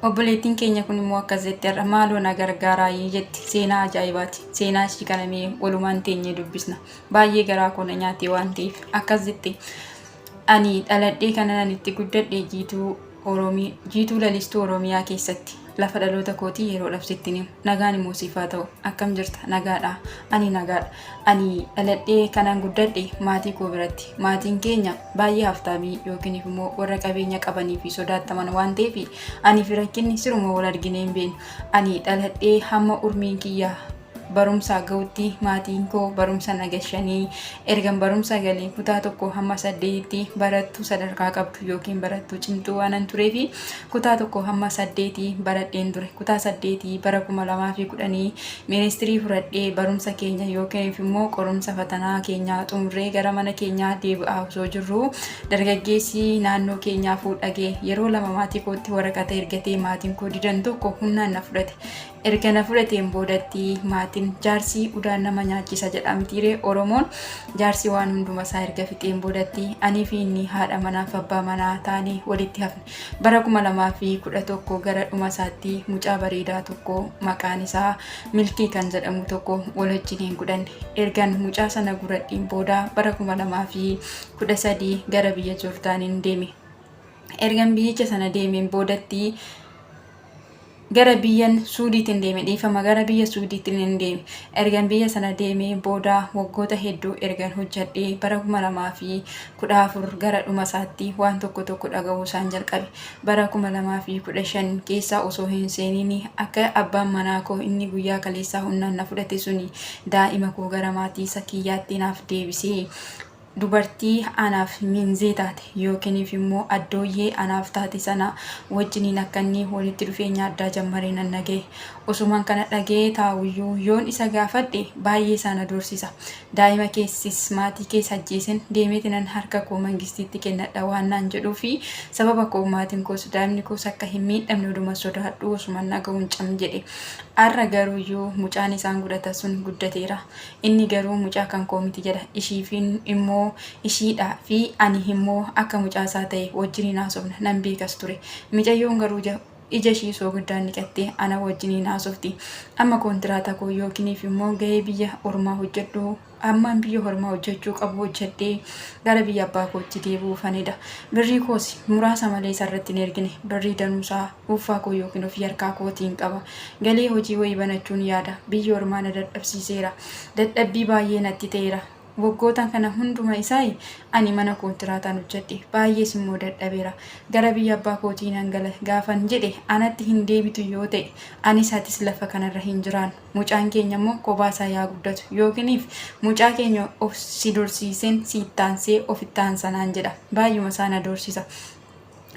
Obboleettiin keenya kun immoo akkas jetti har'a maaloo na gargaaraayii jetti seenaa ajaa'ibaati. Seenaa ishii kana mee walumaan teenyee dubbisna. Baay'ee garaa koo na nyaate waan ta'eef akkas jette. Ani dhaladhee kanan itti guddadhe jiituu Oromii jiituu lalistuu Oromiyaa keessatti lafa dhaloota kootii yeroo dhabsitti ni nagaan immoo siif haa ta'u. Akkam jirta? Nagaadha. Ani nagaadha. Ani dhaladhee kanan guddadhe maatii koo biratti. Maatiin keenya baay'ee haftaamii yookiin immoo warra qabeenya qabanii fi sodaattaman waan ta'eef ani fi rakkinni siruma wal arginee hin beeknu. Ani dhaladhee hamma urmiin kiyya barumsaa ga'utti maatiin koo barumsa na gashanii ergan barumsa galee kutaa 1 hamma 8tti barattuu sadarkaa qabdu yookiin barattuu cimtuu waanan tureefi kutaa 1 hamma 8 baradheen ture. Kutaa 8 bara 2010 ministirii fudhadhee barumsa keenya yookiin immoo qorumsa fatanaa keenyaa xumurree gara mana keenyaa deebi'aa osoo jirruu dargaggeessi naannoo keenyaa fuudhagee yeroo lama maatii kootti waraqata ergatee maatiin koo didan tokko humnaan na fudhate. Erga na fudhateen boodatti maatiin jaarsii udaan nama nyaachisa jedha mitiiree Oromoon jaarsi waan hunduma isaa erga fixeen boodatti anii fi inni haadha manaaf abbaa manaa taanee walitti hafne. Bara 2011 gara dhuma isaatti mucaa bareedaa tokko maqaan isaa Milkii kan jedhamu tokko wal wajjiniin gudhanne. Ergan mucaa sana guradhiin booda bara 2013 gara biyya Joordaaniin deeme. Ergan biyyicha sana deemeen boodatti gara biyyan Suudiitiin deeme dhiifama gara biyya Suudiitiin hin deeme. Ergan biyya sana deemee booda waggoota hedduu ergan hojjadhee bara 2014 gara dhuma isaatti waan tokko tokko dhaga'uu isaan jalqabe. Bara 2015 keessa osoo hin seeniin akka abbaan manaa koo inni guyyaa kaleessaa humnaan na fudhate suni daa'ima koo gara maatii isa kiyyaatti naaf deebisee dubartii anaaf miinzee taate yookiiniif immoo addooyyee anaaf taate sana wajjiniin akka inni walitti dhufeenya addaa jammaree nan dhaga'e. Osuman kana dhaga'ee taa'uyyuu yoon isa gaafadhe baay'ee isaa na doorsisa. Daa'ima keessis maatii kees ajjeesen deemeetinan harka koo mangistiitti kennadha waan naan jedhuufi sababa koo maatiin koos daa'imni koos akka hin miidhamne oduma sodaadhuu osuman dhaga'uun cam jedhe. Har'a garuuyyuu mucaan isaan gudhatan sun guddateera. Inni garuu mucaa kan koo miti jedha. Ishiifin immoo ishiidha fi ani immoo akka mucaa isaa ta'e wajjiniin haasofna. Nan beekas ture. Micayyoon garuu ija ishii soogiddaan dhiqattee ana wajjiniin haasofti. Amma koontiraata koo yookiniif immoo gahee biyya ormaa hojjedhu ammaan biyya ormaa hojjechuu qabu hojjedhee gara biyya abbaa kootti deebi'uufanidha. Birrii koos muraasa malee isarratti hin ergine. Birrii danuusaa dhuunfaa koo yookiin ofii harkaa kootiin qaba. Galee hojii wayii banachuun yaada. Biyyi ormaa na dadhabsiiseera. Dadhabbii baay'ee natti ta'eera. Waggoota kana hunduma isaa ani mana koontiraataan hojjedhe. Baay'ees immoo dadhabeera. Gara biyya abbaa kootii nan gala gaafan jedhe anatti hin deebitu yoo ta'e anis atis lafa kanarra hin jiraannu. Mucaan keenya immoo kophaa isaa yaa guddatu yookiniif mucaa keenya of si dorsiiseen si ittaansee of ittaansa naan jedha. Baay'uma isaa na doorsisa.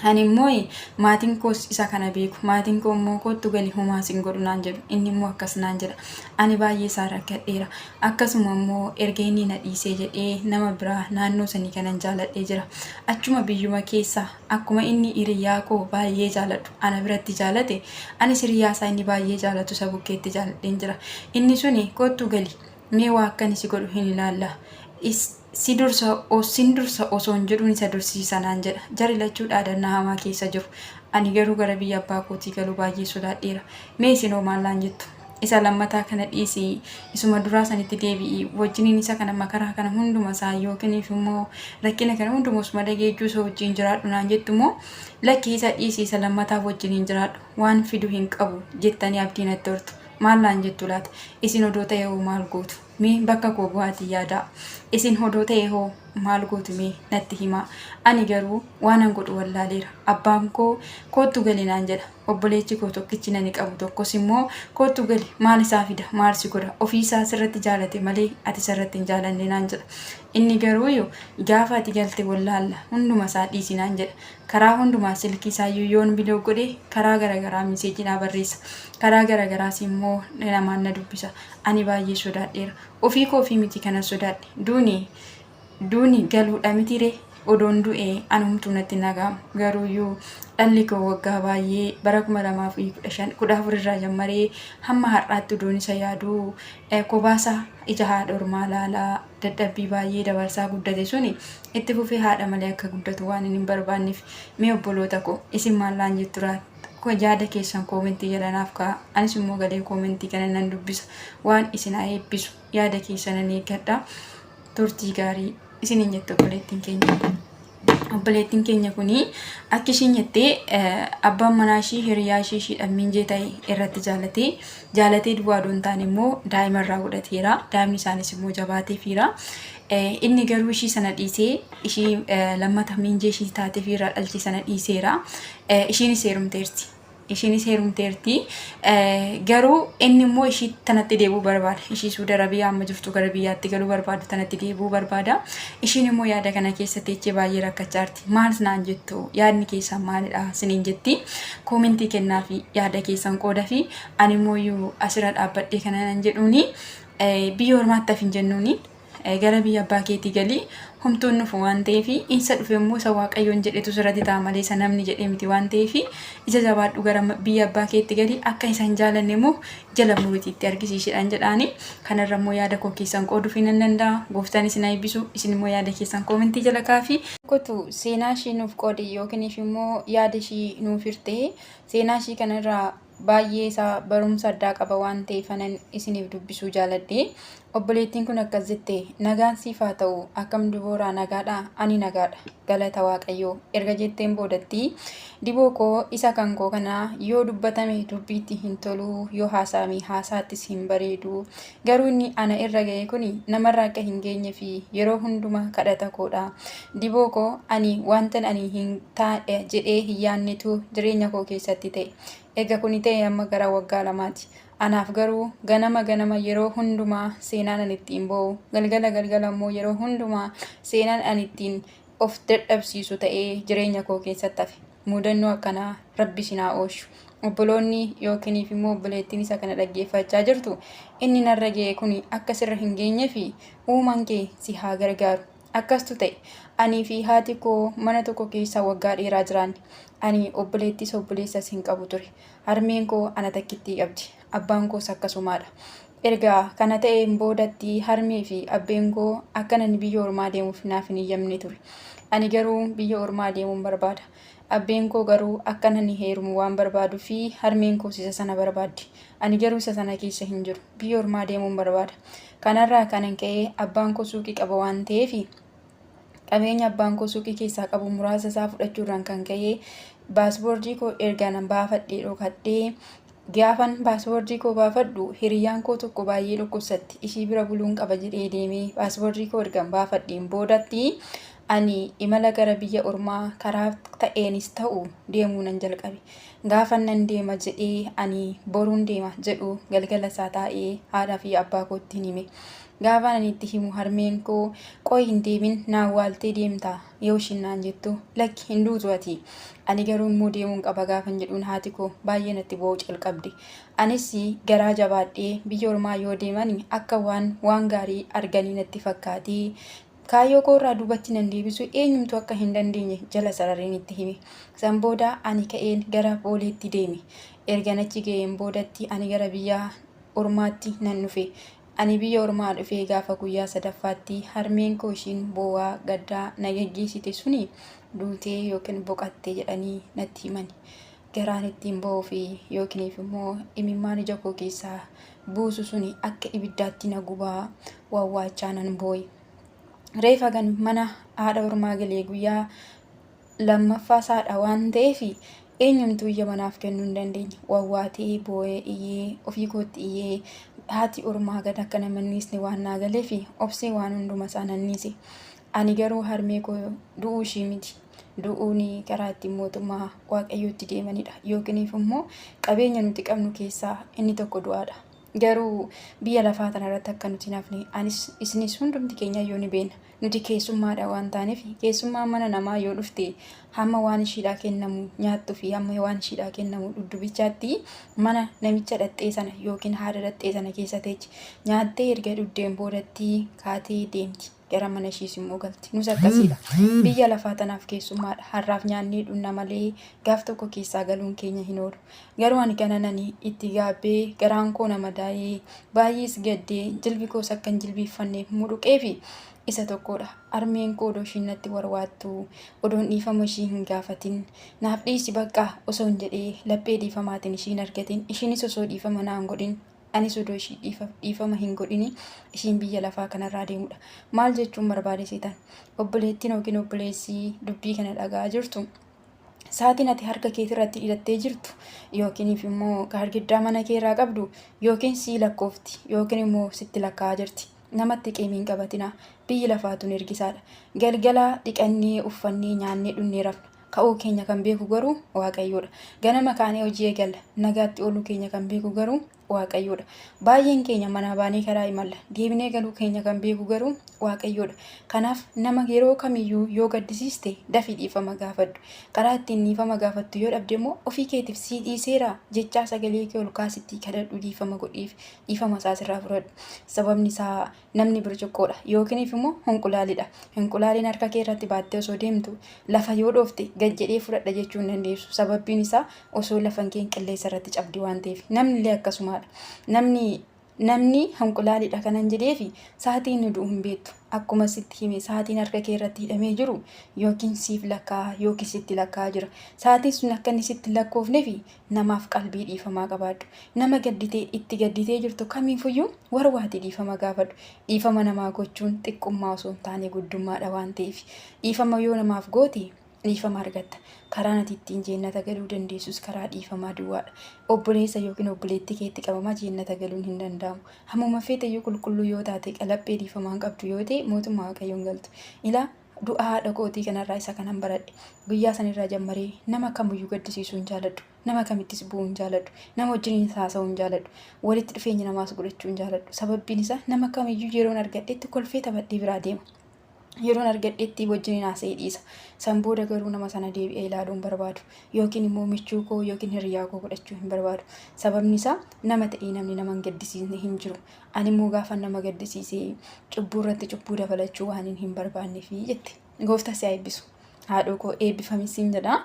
Ani immoo maatiin koos isa kana beeku. Maatiin koo immoo koottu gali homaa sin godhu naan jedhu. Inni immoo akkas naan jedha. Ani baay'ee isaa rakkadheera. Akkasuma immoo erga inni na dhiisee jedhee nama biraa naannoo sanii kanan jaaladhee jira. Achuma biyyuma keessa akkuma inni hiriyaa koo baay'ee jaaladhu ana biratti jaalate anis hiriyaa isaa inni baay'ee jaalatu isa bukkeetti jaaladheen jira. Inni suni koottu gali mee waa akkan si godhu hin ilaalla. Si dursa sin dursa osoo hin jedhuun isa dursiisa naan jedha. Jarri lachuu dhaadannaa hamaa keessa jiru. Ani garuu gara biyya abbaa kootii galuu baay'ee sodaadheera. Mee isin hoo maal naan jettu? Isa lammataa kana dhiisii isuma duraa sanitti deebi'i wajjiniin isa kana makaraa kana hunduma isaa yookiin immoo rakkina kana hunduma osuma dhageejjuu isa wajjin jiraadhu naan jettu moo lakki isa dhiisii isa lammataa wajjiniin jiraadhu waan fidu hin qabu jettanii abdii natti hortu. Maal naan jettu laata? Isin odoo ta'ee hoo maal gootu? Mee bakka koo bu'aatii yaadaa. Isin hodoo ta'ee hoo maal gootu mee natti himaa. Ani garuu waanan godhu wallaaleera. Abbaan koo koottu gali naan jedha. Obboleechi koo tokkichi nani qabu tokkos immoo koottu gali maal isaa fida maal si godha ofii isaa sirratti jaalate malee ati isarratti hin jaalanne naan jedha. Inni garuuyu gaafa ati galte wallaalla hunduma isaa dhiisi naan jedha. Karaa hundumaa silkii isaayyuu yoon bilook godhe karaa garagaraa miseejii naa barreessa. Karaa garagaraas immoo namaan na dubbisa. Ani baay'ee sodaadheera. Ofii koofii miti kanan sodaadhe. Duuni duuni galuudha miti ree? Odoon du'ee anumtuu natti hin dhaga'amu. Garuuyyuu dhalli koo waggaa baay'ee bara 2015 14 irraa jammaree hamma har'aatti odoon isa yaaduu kobaasaa ija haadha ormaa laalaa dadhabbii baay'ee dabarsaa guddate suni itti fufee haadha malee akka guddatu waan hin barbaanneef mee obboloota koo isin maal naan jettu Yaada keessan koomentii jala naaf kaa'aa. Anis immoo galee koomentii kana nan dubbisa. Waan isin haa eebbisu. Yaada keessan nan eeggadha. Turtii gaarii isiniin jette obboleettiin keenya. Obboleettiin keenya kuni akka ishiin jettee abbaan manaa ishii hiriyaa ishii ishiidhaan miinjee ta'e irratti jaalatee jaalatee duwwaa odoo hin taane immoo daa'ima irraa godhateera. Daa'imni isaanis immoo jabaateefiira. Inni garuu ishii sana dhiisee ishii lammata miinjee ishii taateefii irraa dhalche sana dhiiseera. Ishiinis heerumteerti. Ishiinis heerumteerti. Garuu inni immoo ishii tanatti deebi'uu barbaada. Ishii Suudi Arabiyaa amma jirtu gara biyyaatti galuu barbaadu tanatti deebi'uu barbaada. Ishiin immoo yaada kana keessa teechee baay'ee rakkachaa jirti. Maal naan jettu? Yaadni keessan maalidha? Siniin jetti. Koomentii kennaa fi yaada keessan qooda fi ani immoo iyyuu asirra dhaabbadhee kana nan jedhuuni biyya ormaatti hafin jennuuni. Gara biyya abbaa keetii gali homtuun dhufu waan ta'eef isa dhufe immoo isa waaqayyoon jedhetu sirratti ta'a malee isa namni jedhee miti waan ta'eef ija jabaadhu gara biyya abbaa keetti gali akka isa hin jaalanne immoo jala muriitii itti argisiisidhaan jedhaani kanarra immoo yaada koo keessan qooduuf nan danda'a gooftaan isin haa eebbisu isin immoo yaada keessan koomentii jala kaafi. Kotu seenaa ishii nuuf qoodi yookiin immoo yaada ishii nuuf hirte seenaa ishii kanarraa baay'ee isaa barumsa addaa qaba waan ta'eef anan isiniif dubbisuu jaaladhe. Obboleettiin kun akkas jette, Nagaan siif haa ta'u, akkam Dibooraa nagaadhaa? Ani nagaadha, galata Waaqayyoo. Erga jetteen boodatti, Diboo koo isa kan koo kana yoo dubbatame dubbiitti hin tolu, yoo haasa'ame haasaattis hin bareedu. Garuu inni ana irra ga'e kuni namarra akka hin geenye fi yeroo hunduma kadhata koodha. Diboo koo ani wantan ani hin ta'a jedhee hin yaadnetu jireenya koo keessatti ta'e. Ega kuni ta'e amma gara waggaa lamaati. Anaaf garuu ganama ganama yeroo hundumaa seenaan ani ittiin boo'u, galgala galgala immoo yeroo hundumaa seenaan ani ittiin of dadhabsiisu ta'ee jireenya koo keessatti hafe. Mudannoo akkanaa Rabbi isin haa oolchu. Obboloonni yookiniif immoo obboleettiin isa kana dhaggeeffachaa jirtu inni narra ga'e kuni akka sirra hin geenyefi uumaan kee si haa gargaaru. Akkastu ta'e. Anii fi haati koo mana tokko keessa waggaa dheeraa jiraanne. Ani obboleettis obboleessas hin qabu ture. Harmeen koo ana takkittii qabdi. Abbaan koos akkasumaadha. Erga kana ta'een boodatti harmee fi abbeen koo akkan ani biyya ormaa deemuuf naaf hin iyyamne ture. Ani garuu biyya ormaa deemuun barbaada. Abbeen koo garuu akkan ani heerumu waan barbaaduu fi harmeen koos isa sana barbaaddi. Ani garuu isa sana keessa hin jiru. Biyya ormaa deemuun barbaada. Kanarraa kanan ka'e abbaan koo suuqii qaba waan ta'eef qabeenya abbaan koo suuqii keessaa qabu muraasa isaa fudhachuurraan kan ka'e baasboordii koo erga nan baafadhee dhokadhee gaafan baasboordii koo baafadhu hiriyyaan koo tokko baay'ee dhukkubsatti ishii bira buluun qaba jedhee deemee baasboordii koo ergan baafadheen boodatti ani imala gara biyya ormaa karaa ta'eenis ta'u deemuu nan jalqabe. Gaafan nan deema jedhee ani boruun deema jedhu galgala isaa taa'ee haadhaa fi abbaa kootti hin hime. Gaafan ani itti himu harmeen koo qoy hin deemin na awwaaltee deemta yoo ishiin naan jettu lakki hin duutu ati. Ani garuu immoo deemuun qaba gaafan jedhuun haati koo baay'ee natti boo'uu calqabde. Anis garaa jabaadhee biyya ormaa yoo deemani akka waan waan gaarii arganii natti fakkaatee Kaayyoo koo irraa duubatti nan deebisuu eenyumtuu akka hin dandeenye jala sarareen itti hime. San booda ani ka'een gara Booleetti deeme. Ergan achi ga'een boodatti ani gara biyya ormaatti nan dhufe. Ani biyya ormaa dhufee gaafa guyyaa sadaffaatti harmeen koo ishiin boo'aa gaddaa na geggeessite suni duutee yookiin boqatte jedhanii natti himani. Garaan ittiin boo'uu fi yookiiniif immoo imimmaan ija koo keessaa buusu suni akka ibiddaatti na gubaa wawwaachaa nan boo'e. Reefa gan mana haadha ormaa galee guyyaa lammaffaa isaadha waan ta'eef eenyumtuu iyya manaaf kennuu hin dandeenye. Wawwaatee boo'ee iyyee ofii kootti iyyee haati ormaa gad akka nama hin dhiisne waan naa galeef obsee waan hunduma isaa nan dhiise. Ani garuu harmee koo du'uu ishii miti. Du'uun karaa ittiin mootummaa Waaqayyootti deemanidha. Yookiiniif immoo qabeenya nuti qabnu keessaa inni tokko du'aadha. Garuu biyya lafaa tana irratti akka nuti hin hafne anis isinis hundumti keenya iyyuu ni beekna. Nuti keessummaadha waan taaneef keessummaan mana namaa yoo dhufte hamma waan ishiidhaa kennamu nyaattu fi hamma waan ishiidhaa kennamu dhuddubichaatti mana namicha dhaxxee sana yookiin haadha dhaxxee sana keessa teechi. Nyaattee erga dhuddeen boodatti kaatee deemti. Gara mana ishiis immoo galti. Nus akkasiidha. Biyya lafaa tanaaf keessummaadha. Har'aaf nyaannee dhunna malee gaaf tokko keessaa galuun keenya hin oolu. Garuu ani kanan ani itti gaabbee garaan koo na madaa'ee baay'ees gaddee jilbi koos akka hin jilbiiffanneef mudhuqeefi isa tokkodha. Harmeen koo odoo ishiin natti warwaattu odoon dhiifama ishii hin gaafatin naaf dhiisi baqqaa osoon jedhee laphee dhiifamaatiin ishii hin argatin ishiinis osoo dhiifama naan godhin anis odoo ishii dhiifama hin godhini ishiin biyya lafaa kanarraa deemudha. Maal jechuun barbaade seetan? Obboleettiin yookiin obboleessi dubbii kana dhaga'aa jirtu saatiin ati harka keetirratti hidhattee jirtu yookiin immoo gaargiddaa mana kee irraa qabdu yookiin sii lakkoofti yookiin immoo sitti lakkaa'aa jirti. Namatti qiimii hin qabatinaa. Biyyi lafaa tun ergisaadha. Galgala dhiqannee uffannee nyaannee dhunnee rafna. Ka'uu keenya kan beeku garuu Waaqayyoodha. Ganama kaanee hojii eegalla. Nagaatti ooluu keenya kan beeku garuu Waaqayyoodha. Baay'een keenya manaa baanee karaa imalla. Deebinee galuu keenya kan beeku garuu Waaqayyoodha. Kanaaf nama yeroo kamiyyuu yoo gaddisiiste dafii dhiifama gaafadhu. Karaa ittiin dhiifama gaafattu yoo dhabde immoo ofii keetiif sii dhiiseera jechaa sagalee kee ol kaasittii kadhadhu dhiifama godhiif dhiifama isaa sirraa fudhadhu. Sababni isaa namni bircuqqoodha yookiin immoo hunqulaalidha. Hunqulaaliin harka kee irratti baattee osoo deemtu lafa yoo dhoofte gad jedhee fudhadha jechuu hin dandeessu. Sababbiin isaa osoo lafan keen qilleensa irratti cabdi waan ta'eef. Namni illee akkasumaadha. Namni hunqulaalidha kanan jedheefi sa'aatii inni du'u hin beektu. Akkuma sitti hime sa'aatiin harka kee irratti hidhamee jiru yookiin siif lakkaa'aa yookiin sitti lakkaa'aa jira. Sa'aatiin sun akka inni sitti hin lakkoofnefi namaaf qalbii dhiifamaa qabaadhu. Nama gadditee itti gadditee jirtu kamiifuyyuu warwaatii dhiifama gaafadhu. Dhiifama namaa gochuun xiqqummaa osoo hin taane guddummaadha waan ta'eef. Dhiifama yoo namaaf goote dhiifama argatta. Karaan ati ittiin jeennata galuu dandeessus karaa dhiifamaa duwwaadha. Obboleessa yookiin obboleettii keetti qabamaa jeennata galuun hin danda'amu. Hammuma feeteyyuu qulqulluu yoo taate qalaphee dhiifamaa hin qabdu yoo ta'e mootummaa Waaqayyoo hin galtu. Ilaa du'a haadha kootii kanarraa isa kanan baradhe. Guyyaa sanirraa jammaree nama kamiyyuu gaddisiisuu hin jaaladhu. Nama kamittis bu'uu hin jaaladhu. Nama wajjiniinis haasa'uu hin jaaladhu. Walitti dhufeenya namaas godhachuu hin jaaladhu. Sababbiin isaa nama kamiyyuu yeroon argadhetti kolfee taphadhee biraa deema. Yeroon argadhetti wajjiniin haasa'ee dhiisa. San booda garuu nama sana deebi'ee ilaaluu hin barbaadu. Yookiin immoo michuu koo yookiin hiriyaa koo godhachuu hin barbaadu. Sababni isaa nama ta'ee namni nama hin gaddisiisne hin jiru. Ani immoo gaafa nama gaddisiise cubbuu irratti cubbuu dabalachuu waan hin barbaanneefi jette. Gooftaa si haa eebbisu. Haadhoo koo eebbifami siin jedha.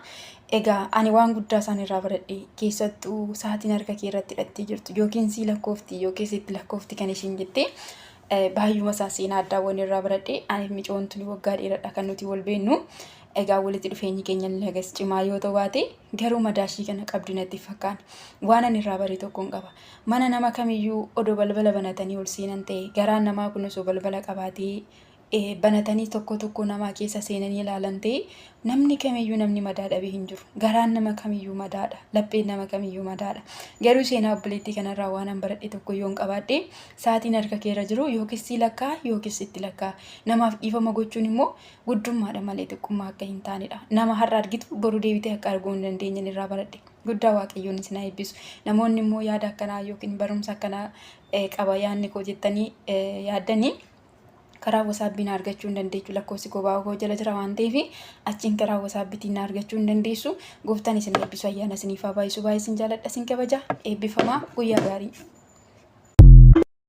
Egaa ani waan guddaa isaan irraa baradhe keessattuu sa'aatiin harka kee irratti hidhattee jirtu yookiin sii lakkoofti yookiin sitti lakkoofti kan ishiin jette baay'uma isaa seenaa addaawwan irraa baradhe. Ani micoon tuni waggaa dheeradha kan nuti wal beennu. Egaa walitti dhufeenyi keenya illee hagas cimaa yoo ta'u baate garuu madaashii kana qabdi natti fakkaane. Waan ani irraa bare tokkoon qaba. Mana nama kamiyyuu odoo balbala banatanii ol seenan ta'e garaan namaa kun osoo balbala qabaatee banatanii tokko tokko namaa keessa seenanii ilaalan ta'e namni kamiyyuu namni madaa dhabe hin jiru. Garaan nama kamiyyuu madaadha. Lapheen nama kamiyyuu madaadha. Garuu seenaa obboleettii kanarraa waan an baradhe tokko yoon qabaadhe sa'aatiin harka keerra jiru yookiis si lakkaa yookiis sitti lakkaa. Namaaf dhiifama gochuun immoo guddummaadha malee xiqqummaa akka hin taanedha. Nama har'a argitu boru deebitee akka arguu hin dandeenye irraa baradhe. Guddaa Waaqayyoon isin haa eebbisu. Namoonni immoo yaada akkanaa yookiin barumsa akkanaa qaba yaadni koo jettanii yaaddanii karaa wasaabbii na argachuu hin dandeechu. Lakkoofsi koo baa'oo koo jala jira waan ta'eef achiin karaa wasaabbiitiin na argachuu hin dandeessu. Gooftaan isin eebbisu, ayyaana isiniif haa baay'isu. Baay'ee isin jaaladha, isin kabaja. Eebbifamaa, guyyaa gaarii.